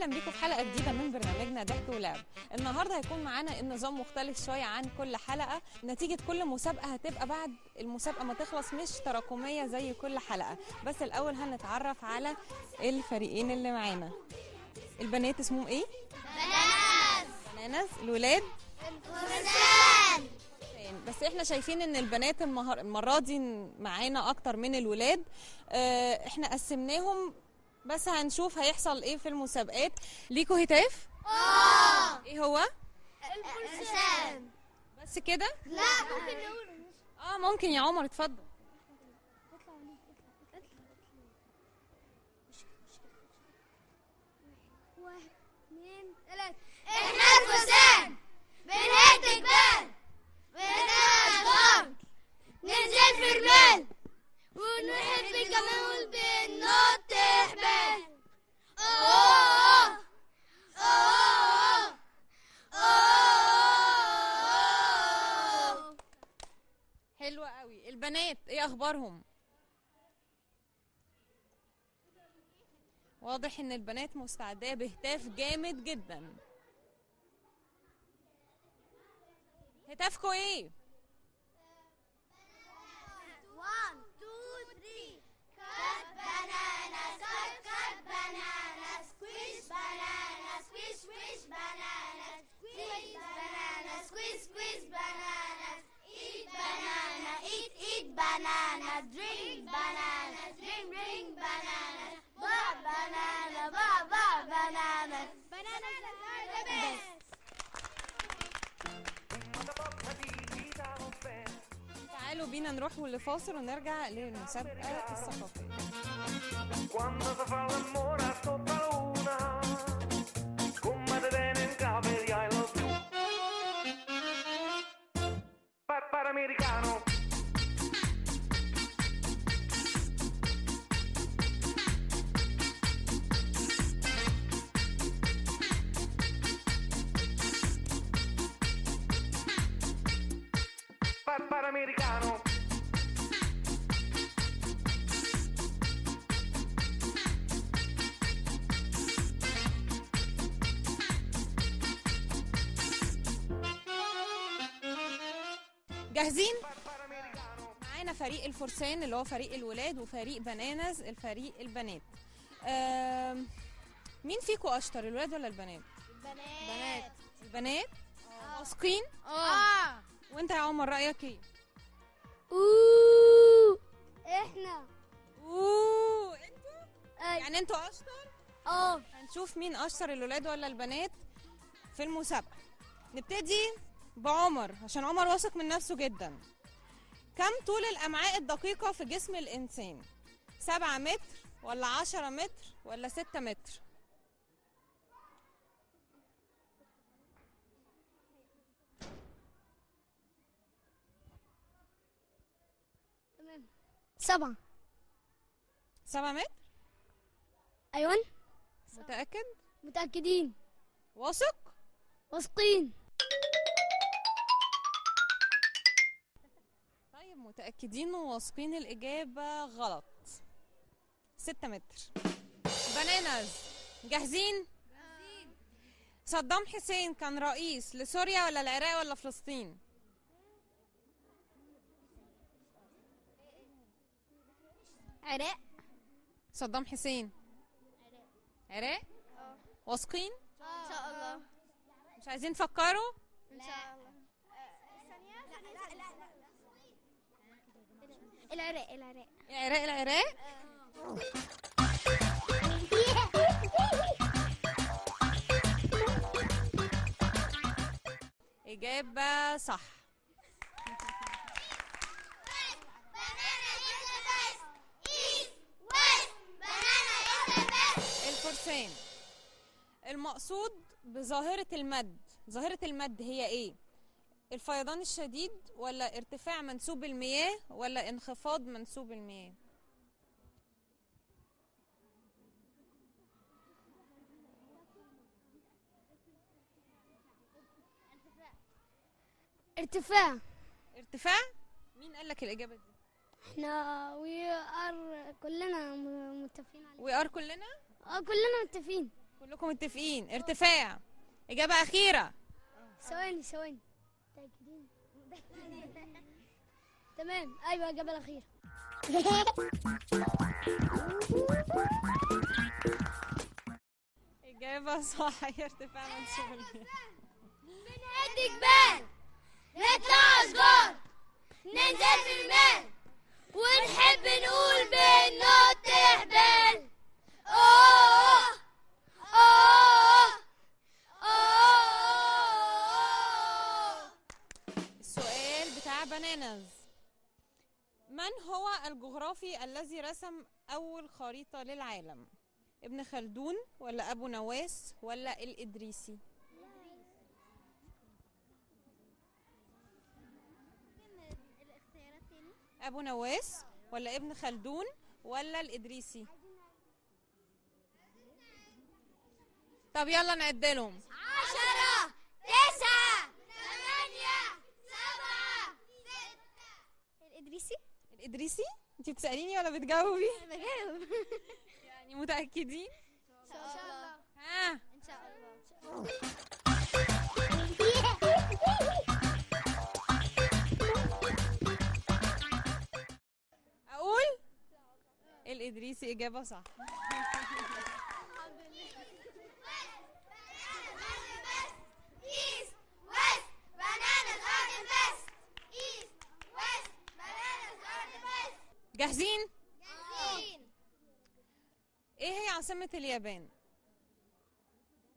اهلا بيكم في حلقة جديدة من برنامجنا ضحك ولعب. النهارده هيكون معانا النظام مختلف شوية عن كل حلقة. نتيجة كل مسابقة هتبقى بعد المسابقة ما تخلص، مش تراكمية زي كل حلقة. بس الاول هنتعرف على الفريقين اللي معانا. البنات اسمهم ايه؟ Bananas. Bananas. الولاد؟ فرسان. بس احنا شايفين ان البنات المرة دي معانا اكتر من الولاد. احنا قسمناهم، بس هنشوف هيحصل ايه في المسابقات. ليكوا هتاف؟ ايه هو؟ الفرسان. بس كده؟ لا ممكن نقول. ممكن يا عمر، اتفضل. واحد اثنين ثلاثة. احنا الفرسان بنهد جبال، بنهد ننزل في رمال، ونحب الجمال بننط حبال. أوه أوه أوه. حلوة قوي. البنات ايه اخبارهم؟ واضح ان البنات مستعدة بهتاف جامد جدا. هتافكوا ايه؟ 1 2 3. Cut banana, cut cut banana, squish banana, squish squish banana, squeeze banana, squeeze squeeze banana, eat banana, eat eat banana, drink banana, drink drink banana, buy banana, buy buy banana. Bananas are the best. تعالوا بينا نروح لفاصل ونرجع للمسابقة الثقافية. جاهزين؟ معانا فريق الفرسان اللي هو فريق الولاد، وفريق بنانز الفريق البنات. مين فيكم اشطر، الولاد ولا البنات؟ البنات. البنات؟ واثقين؟ وانت يا عمر رايك ايه؟ اوه احنا. اوه انتوا؟ يعني انتوا اشطر؟ هنشوف مين اشطر، الولاد ولا البنات في المسابقة. نبتدي بعمر عشان عمر واثق من نفسه جدا. كم طول الأمعاء الدقيقة في جسم الإنسان؟ 7 متر ولا 10 متر ولا 6 متر؟ تمام. 7. 7 متر؟ أيوة. متأكد؟ متأكدين. واثق؟ واثقين. طيب متأكدين وواثقين. الإجابة غلط. 6 متر. بنانز جاهزين؟ جاهزين. صدام حسين كان رئيس لسوريا ولا العراق ولا فلسطين؟ عراق. صدام حسين عراق؟ واثقين؟ إن شاء الله. مش عايزين تفكروا؟ إن شاء الله. العراق. العراق. العراق. العراق. إجابة صح. الفرسان. المقصود بظاهرة المد، ظاهرة المد هي ايه؟ الفيضان الشديد ولا ارتفاع منسوب المياه ولا انخفاض منسوب المياه؟ ارتفاع. ارتفاع؟ مين قال لك الإجابة دي؟ احنا we are كلنا متفقين عليه. we are كلنا؟ كلنا متفقين. كلكم متفقين ارتفاع. اجابه اخيرة. ثواني ثواني، متأكدين؟ تمام، ايوه اجابه الاخيرة. اجابه صح، هي ارتفاع منسوب المياه. بنهد جبال، نطلع اشجار، ننزل في الماء، ونحب نقول بننط حبال. اوه اوه اوه. السؤال بتاع بنانز، من هو الجغرافي الذي رسم أول خريطة للعالم؟ ابن خلدون ولا أبو نواس ولا الإدريسي؟ أبو نواس ولا ابن خلدون ولا الإدريسي؟ طب يلا نعدلهم. 10 9 8 7 6. الإدريسي؟ الإدريسي؟ انتي بتسأليني ولا بتجاوبي؟ أنا بجاوب. يعني متأكدين؟ إن شاء الله. ها؟ إن شاء الله. أقول؟ الإدريسي إجابة صح. جاهزين؟ جاهزين. ايه هي عاصمة اليابان؟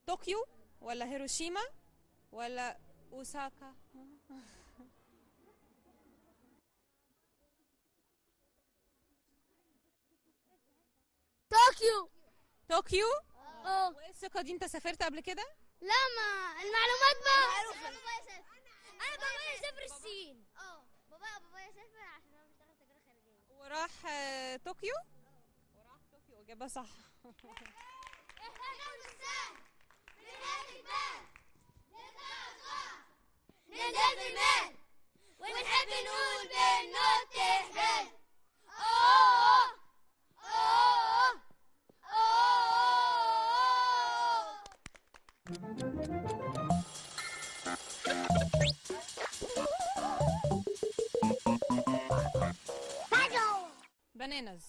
طوكيو ولا هيروشيما ولا اوساكا؟ طوكيو. طوكيو؟ اه. وايه الثقة دي؟ انت سافرت قبل كده؟ لا، ما المعلومات بقى. انا بابايا سافر الصين. بابايا سافر عشان هو بيشتغل تجارة خارجية. وراح طوكيو؟ وراح طوكيو، إجابة صح. احنا الفرسان بنهد جبال، نطلع أشجار، ننزل في الماء، ونحب نقول بننط حبال. أوه أوه أوه. بنانز،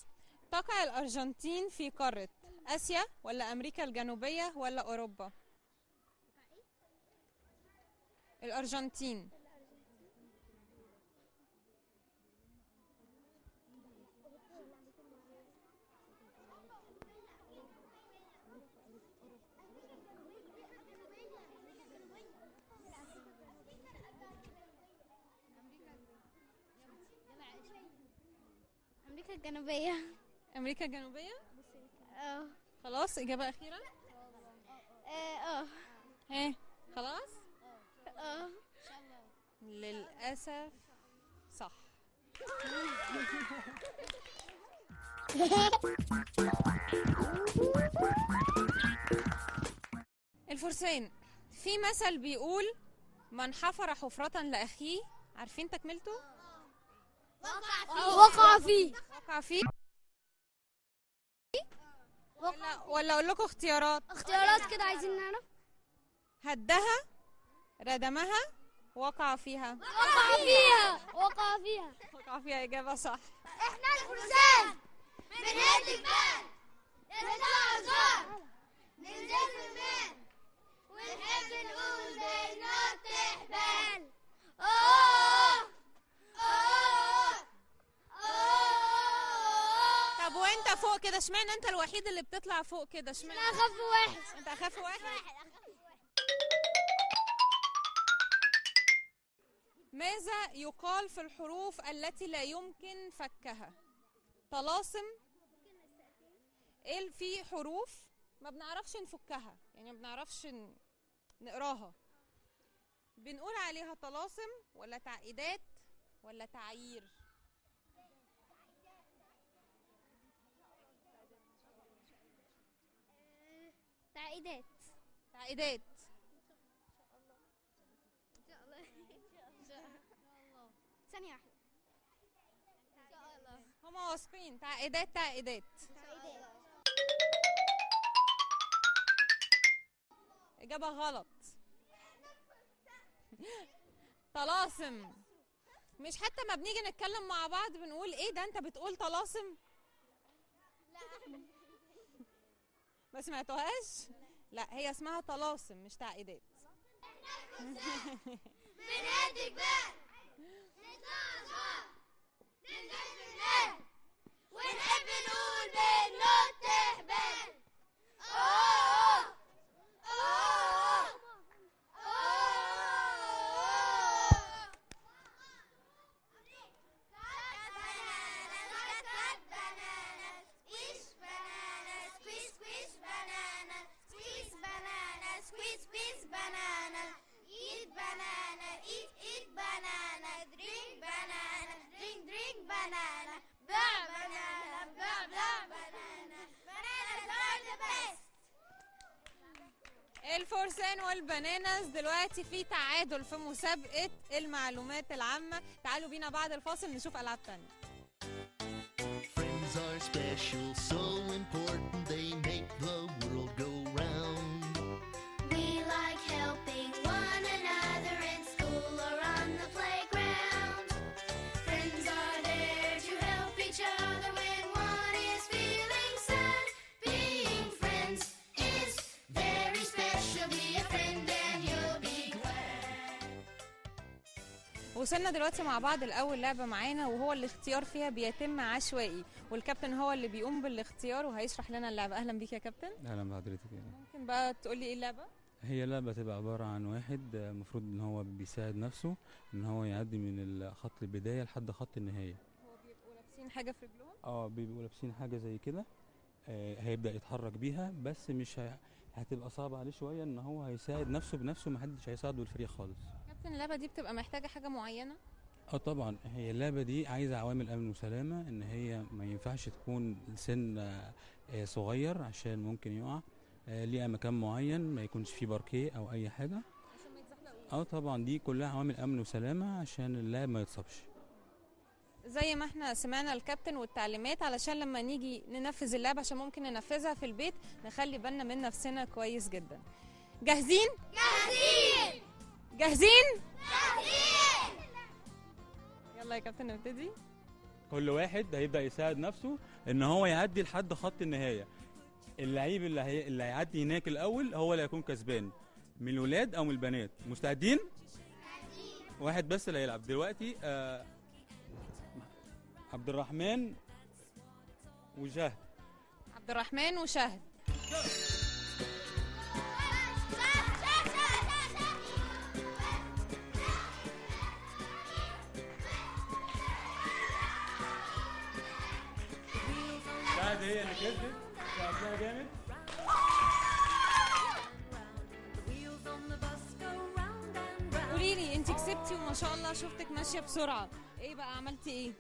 تقع الأرجنتين في قارة آسيا ولا أمريكا الجنوبية ولا أوروبا؟ الأرجنتين. أمريكا الجنوبية. أمريكا الجنوبية؟ اه. خلاص إجابة أخيرة؟ اه. ها خلاص؟ اه. للأسف صح. الفرسان، في مثل بيقول من حفر حفرة لأخيه، عارفين تكملته؟ وقع فيه. وقع فيه. ولا اقول لكم اختيارات؟ اختيارات كده عايزين نعرف. هدها، ردمها، وقع فيها. وقع فيها. وقع فيها. وقع فيها، إجابة صح. احنا الفرسان بنهد جبال، نطلع أشجار، ننزل في الماء، ونحب نقول بننط حبال. أوه أوه أوه. طب وانت فوق كده، اشمعنى انت الوحيد اللي بتطلع فوق كده؟ اشمعنى؟ انا اخف واحد. انت اخف واحد؟ ماذا يقال في الحروف التي لا يمكن فكها؟ طلاسم. ايه في حروف ما بنعرفش نفكها، يعني ما بنعرفش نقراها، بنقول عليها طلاسم ولا تعقيدات ولا تعايير؟ تعقيدات. تعقيدات. ان شاء الله. ان شاء الله. ثانية واحدة. ان شاء الله. هما واثقين. تعقيدات تعقيدات. اجابه غلط. طلاسم. مش حتى ما بنيجي نتكلم مع بعض بنقول ايه ده انت بتقول طلاسم؟ لا. ما سمعتوهاش؟ لا، هي اسمها طلاسم مش تعقيدات. بنهد جبال، نطلع اشجار، ننزل في النار، ونحب نقول بننط حبال. اوه اوه اوه. Squeeze, squeeze banana, eat banana, eat, eat banana, drink banana, drink, drink banana, blah banana, blah, blah banana, bananas are the best. الفرسان وال bananas دلوقتي في تعادل في مسابقة المعلومات العامة. تعالوا بينا بعد الفاصل نشوف ألعاب تانية. Friends are special, so important, they make the world go round. We like helping one another in school or on the playground. Friends are there to help each other when one is feeling sad. Being friends is very special. Be a friend and you'll be glad. وصلنا دلوقتي مع بعض لأول لعبة معانا، وهو الاختيار فيها بيتم عشوائي، والكابتن هو اللي بيقوم بالاختيار وهيشرح لنا اللعبة. أهلا بيك يا كابتن. أهلا بحضرتك. ممكن بقى تقولي إيه اللعبة؟ هي لعبة تبقى عبارة عن واحد المفروض إن هو بيساعد نفسه إن هو يعدي من خط البداية لحد خط النهاية. هو بيبقوا لابسين حاجة في رجلهم؟ بيبقوا لابسين حاجة زي كده، هيبدأ يتحرك بيها، بس مش هتبقى صعبة عليه شوية إن هو هيساعد نفسه بنفسه، محدش هيساعده الفريق خالص. كابتن اللعبة دي بتبقى محتاجة حاجة معينة؟ طبعا هي اللعبة دي عايزة عوامل أمن وسلامة، إن هي ما ينفعش تكون سن صغير عشان ممكن يقع، ليها مكان معين ما يكونش فيه باركيه أو أي حاجة عشان ما يتزحلقوش. طبعا دي كلها عوامل أمن وسلامة عشان اللاعب ما يتصابش. زي ما احنا سمعنا الكابتن والتعليمات، علشان لما نيجي ننفذ اللعبة، عشان ممكن ننفذها في البيت، نخلي بالنا من نفسنا كويس جدا. جاهزين؟ جاهزين. جاهزين؟ جاهزين. يلا يا كابتن نبتدي. كل واحد هيبدأ يساعد نفسه ان هو يعدي لحد خط النهاية. اللعيب اللي هيعدي هناك الاول هو اللي هيكون كسبان، من الولاد او من البنات. مستعدين؟ واحد بس اللي هيلعب دلوقتي، عبد الرحمن وشهد. عبد الرحمن وشهد. شهد هي اللي كسبت، شهد جامد. قولي لي انت كسبتي وما شاء الله شفتك ماشية بسرعة، ايه بقى عملتي ايه؟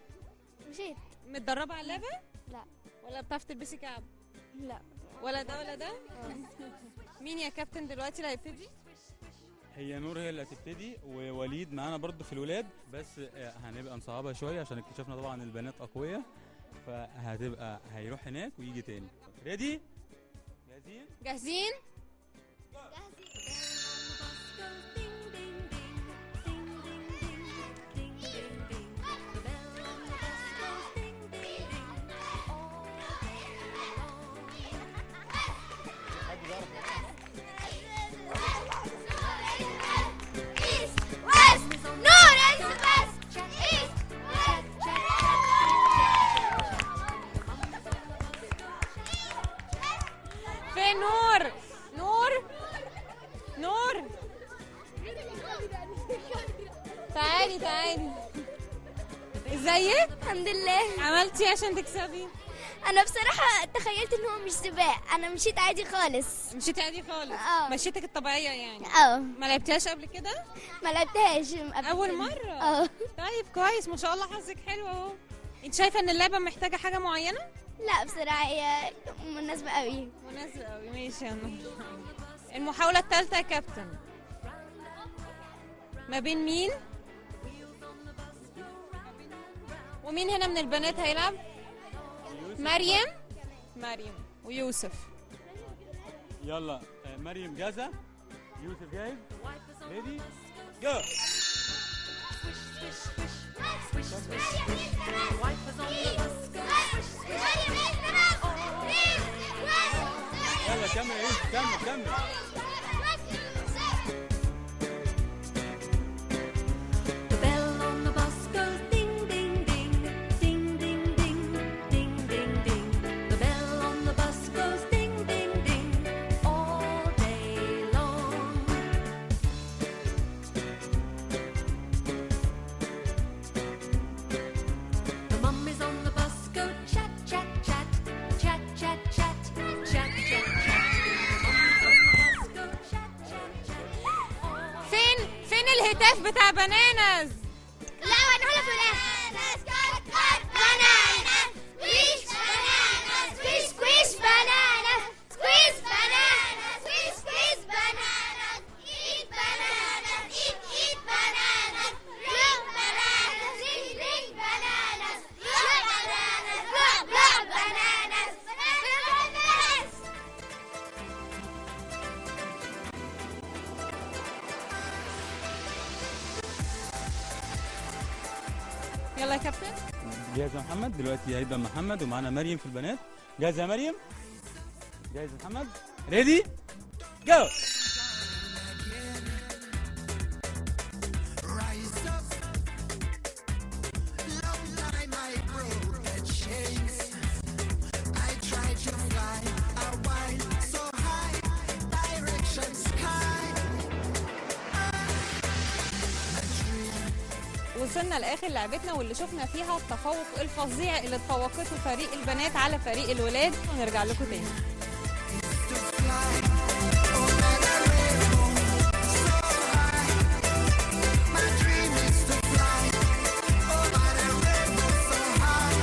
مشيت. متدربه على اللعبة؟ لا. ولا بتعرفي تلبسي كعب؟ لا. ولا ده ولا ده؟ مين يا كابتن دلوقتي اللي هيبتدي؟ هي نور هي اللي هتبتدي، ووليد معانا برضو في الولاد، بس هنبقى نصعبها شوية عشان اكتشفنا طبعا البنات اقوياء، فهتبقى هيروح هناك ويجي تاني. ready؟ جاهزين؟ جاهزين؟ فين نور؟ نور؟ نور؟ تعالي تعالي. ازيك؟ الحمد لله. عملتي ايه عشان تكسبي؟ انا بصراحة تخيلت ان هو مش سباق، انا مشيت عادي خالص. مشيتي عادي خالص؟ مشيتك الطبيعية يعني؟ ما لعبتيهاش قبل كده؟ ما لعبتهاش قبل. اول مرة؟ طيب كويس، ما شاء الله حظك حلو اهو. انت شايفه ان اللعبة محتاجه حاجة معينة؟ لا بصراحة هي مناسبة قوي. مناسبة قوي، ماشي يا نور. المحاولة الثالثة يا كابتن، ما بين مين ومين هنا من البنات هيلعب؟ مريم. مريم ويوسف. يلا مريم جاهزة؟ يوسف جاهز؟ ready go. يلا كمل يا يوسف، كمل كمل. The bell on the bus goes ding ding ding, ding ding ding, ding ding ding. The bell on the bus goes ding ding ding all day long. The mummies on the bus go chat chat chat, chat chat chat, chat chat chat. The mummies on the bus go chat chat chat. All فين الهتاف بتاع Bananas؟ لا هنقولها في الاخر. cut cut bananas squish bananas squish squish bananas squeeze bananas squeeze squeeze bananas eat bananas eat eat bananas drink bananas drink drink bananas blow bananas blow blow bananas bananas. يلا يا كابتن. جاهز يا محمد؟ دلوقتي هيبدا محمد ومعانا مريم في البنات. جاهز يا مريم؟ جاهز يا محمد؟ ready go. Rise up, long time I broke the chains. I tried to fly a while so high, direction sky. My dream. وصلنا لاخر لعبتنا واللي شفنا فيها التفوق الفظيع اللي تفوقته فريق البنات على فريق الولاد، ونرجع لكم تاني. To fly over the rainbow so high. My dream is to fly over the rainbow so high.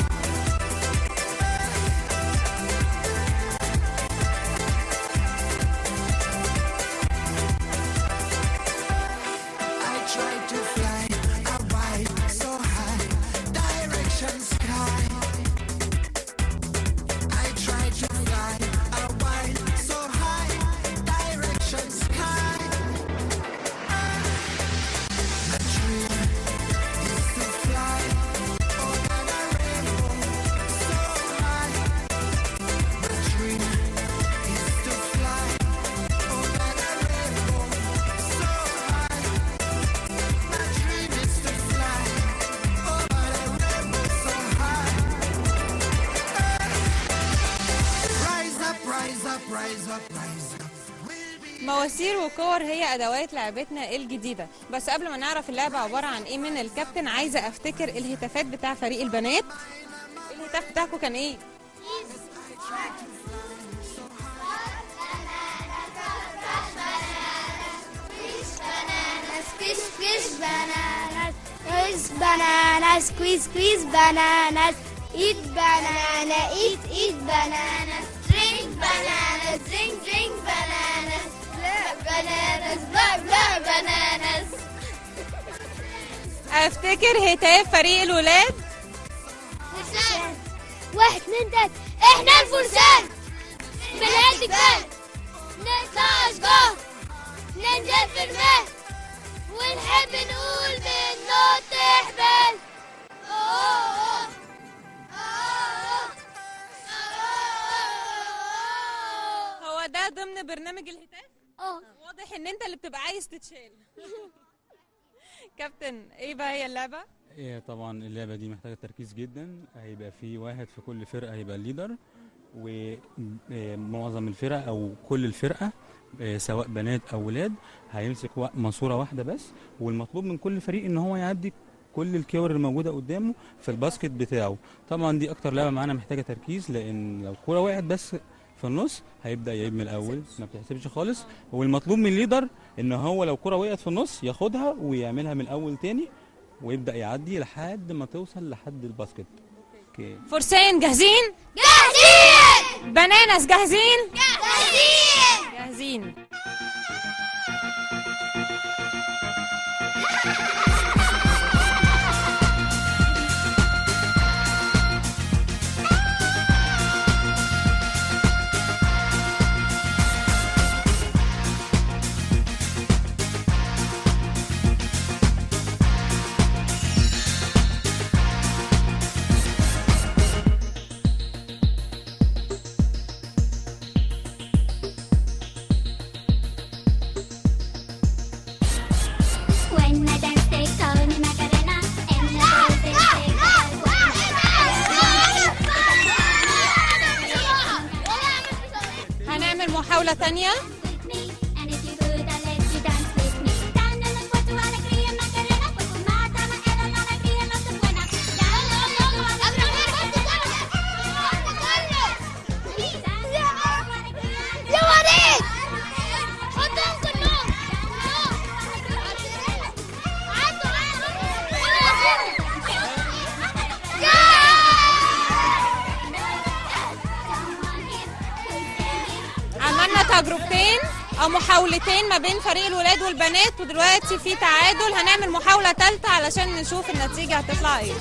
I tried to fly a while so high, direction sky. I tried to fly a while so high, direction sky. My dream is to fly over the rainbow so high. My dream is to fly over the rainbow so high. My dream is to fly over the rainbow so high. Rise up, rise up, rise up, rise up. We'll be مواسير وكور هي ادوات لعبتنا الجديدة. بس قبل ما نعرف اللعبة عبارة عن ايه من الكابتن، عايزه افتكر الهتافات بتاع فريق البنات. الهتاف بتاعكم كان ايه؟ Squish, squish bananas, squeeze bananas, squeeze, squeeze bananas, eat banana, eat, eat bananas, drink bananas, drink, drink bananas, blow bananas, blow, blow bananas. افتكر هتاف فريق الولاد. فرسان، 1 2 3، احنا الفرسان، بنهد جبال، نطلع اشجار، ننزل في الماء، ونحب نقول بننط حبال. أوه أوه أوه. هو ده ضمن برنامج الهتاف؟ أوه. واضح ان انت اللي بتبقى عايز تتشال. كابتن، ايه بقى هي اللعبة؟ إيه طبعا اللعبة دي محتاجه تركيز جدا. هيبقى في واحد في كل فرقه هيبقى ال leader، ومعظم الفرق او كل الفرقة سواء بنات او ولاد هيمسك ماسوره واحدة بس، والمطلوب من كل فريق ان هو يعدي كل الكور الموجودة قدامه في ال basket بتاعه. طبعا دي اكتر لعبه معانا محتاجه تركيز، لان لو كورة وقعت بس في النص هيبدا يعيد من الاول، ما بتحسبش خالص. والمطلوب من ال leader ان هو لو كورة وقعت في النص ياخدها ويعملها من الاول تاني ويبدا يعدي لحد ما توصل لحد ال basket. okay. فرسان جاهزين؟ جاهزين. Bananas جاهزين؟ جاهزين. جاهزين. محاولة تانية. يا وليد حطهم كلهم. عملنا تجربتين او محاولتين ما بين فريق الولاد والبنات، ودلوقتي في تعادل. هنعمل محاولة ثالثة علشان نشوف النتيجة هتطلع ايه.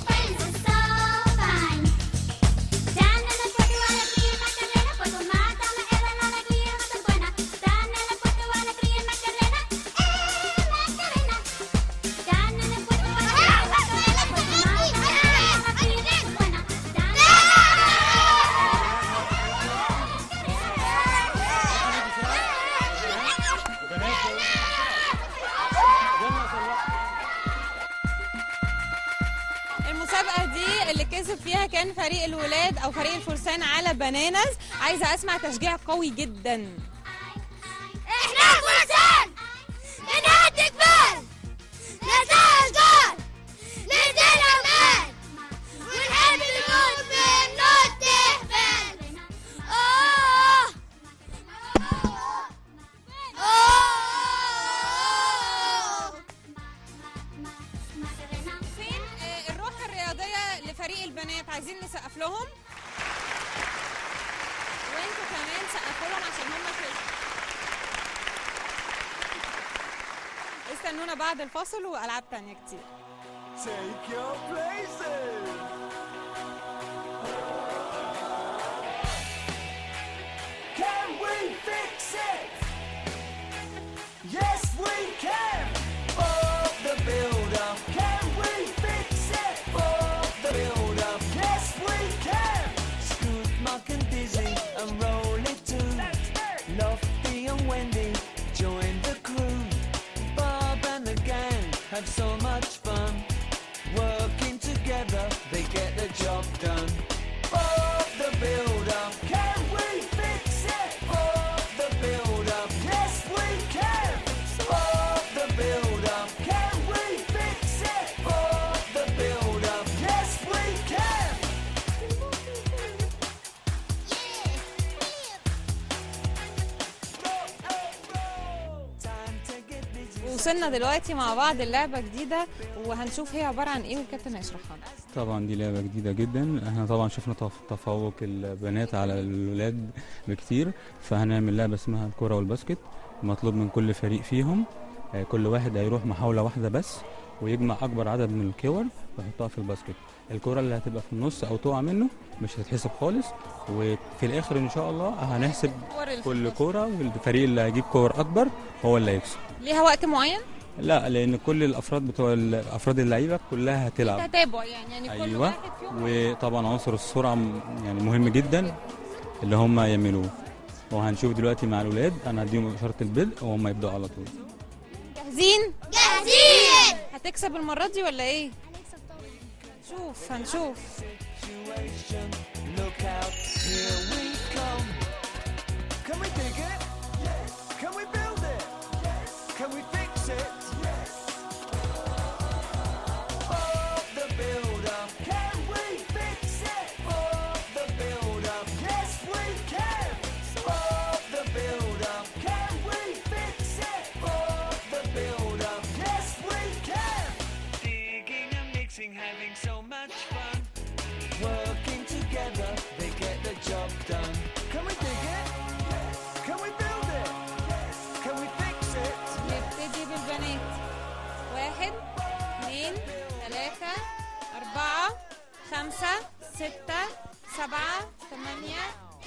المسابقة دي اللي كسب فيها كان فريق الولاد او فريق الفرسان على بنانز. عايزة اسمع تشجيع قوي جدا. احنا فرسان بنهد جبال، نزال اشجار، ننزل عمان، ونحب الموت بننط حبال. اه اه. فين الروح الرياضية لفريق البنات؟ عايزين نسقف لهم، وانتوا كمان سقفوا لهم عشان هم كسبوا. استنونا بعد الفاصل والعاب تانية كتير. Take your places. Can we fix it? Yes, we can. Bob the Builder. Can we fix it? Bob the Builder. Yes, we can. Scoot, Mark and Dizzy and Roll It too. Lofty and Wendy join the crew. Bob and the gang have so much fun. Working together, they get the job done. Bob the Builder. Can we fix it? Bob the Builder. Yes, we can. Bob the Builder. Can we fix it? Bob the Builder. Yes, we can. Time to get busy. وصلنا دلوقتي مع بعض اللعبة جديدة، وهنشوف هي عبارة عن ايه والكابتن هيشرحها لنا. طبعا دي لعبة جديدة جدا. احنا طبعا شفنا تفوق البنات على الولاد بكتير، فهنعمل لعبة اسمها الكرة والباسكت. مطلوب من كل فريق فيهم كل واحد هيروح محاولة واحدة بس، ويجمع أكبر عدد من الكور ويحطها في ال basket. الكرة اللي هتبقى في النص أو تقع منه مش هتتحسب خالص، وفي الآخر إن شاء الله هنحسب الكور اللي في كل النص. كرة، والفريق اللي هيجيب كور أكبر هو اللي هيكسب. ليها وقت معين؟ لا، لأن كل الأفراد بتوع أفراد اللعيبة كلها هتلعب. تتابع يعني كل ايوه، واحد فيهم. وطبعا عنصر السرعة يعني مهم جدا اللي هم يعملوه، وهنشوف دلوقتي مع الاولاد. انا هديهم اشارة البدء وهم يبداوا على طول. جاهزين؟ جاهزين. هتكسب المرة دي ولا ايه؟ هنشوف هنشوف. Situation. Look out, here we come. Can we dig it? Yes. Can we build it? Yes. Can we fix it? Yes. Bob the Builder. Can we fix it? Bob the Builder. Yes, we can. Bob the Builder. Can we fix it? Bob the Builder. Yes, we can. Digging and mixing, having so much fun. Working together, they get the job done. Can we dig it? Yes. Can we build it? Yes. Can we fix it? نبتدي بالبنات. 1 2 3 4 5 6 7 8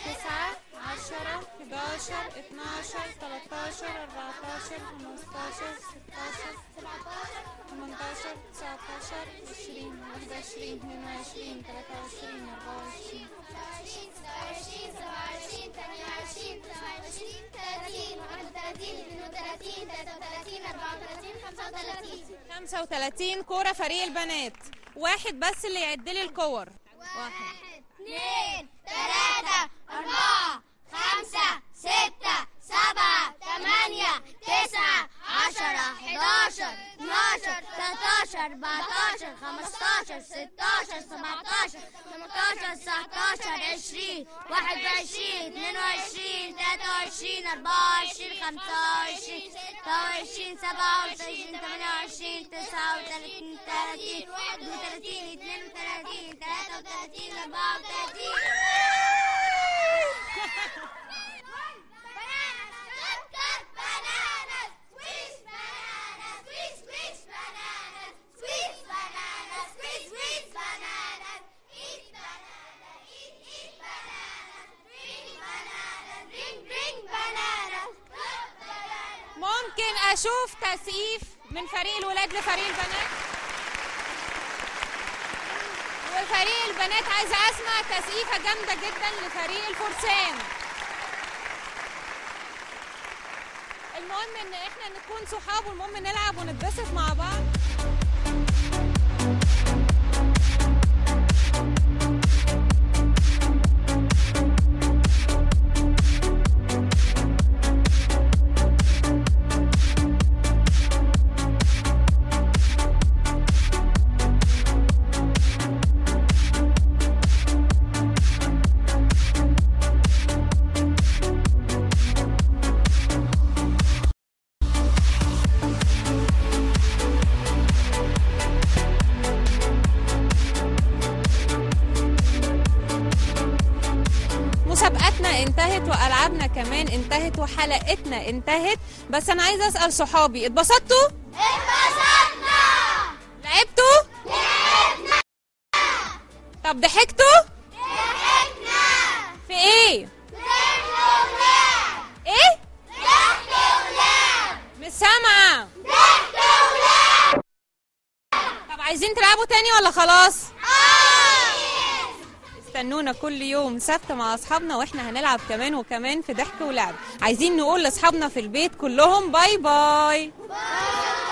9 10 11 12 13 14 15 16 17 18 19 20 21 22 23 24 25 26 27 28 29 30 31 32 33 34 35. 35 كورة فريق البنات. واحد بس اللي يعد لي الكور. 1 2 3 4 5 6 7 8 9 10 11 12 13 14 15 16 17 18 19 20 21 22 23 24 25 26 27 28 39 30 31 32 33 34. ممكن اشوف تسقيف من فريق الولاد لفريق البنات؟ وفريق البنات عايزه اسمع تسقيفه جامدة جدا لفريق الفرسان. المهم ان احنا نكون صحاب، والمهم نلعب ونتبسط مع بعض. مسابقاتنا انتهت والعابنا كمان انتهت وحلقتنا انتهت، بس انا عايزه اسال صحابي، اتبسطتوا؟ اتبسطنا. لعبتوا؟ لعبنا. طب ضحكتوا؟ ضحكنا. في ايه؟ ضحك ولعب. ايه؟ ضحك ولعب. مش سامعه. ضحك ولعب. طب عايزين تلعبوا تاني ولا خلاص؟ استنونا كل يوم سبت مع اصحابنا، واحنا هنلعب كمان وكمان في ضحك ولعب. عايزين نقول لاصحابنا في البيت كلهم bye bye. bye.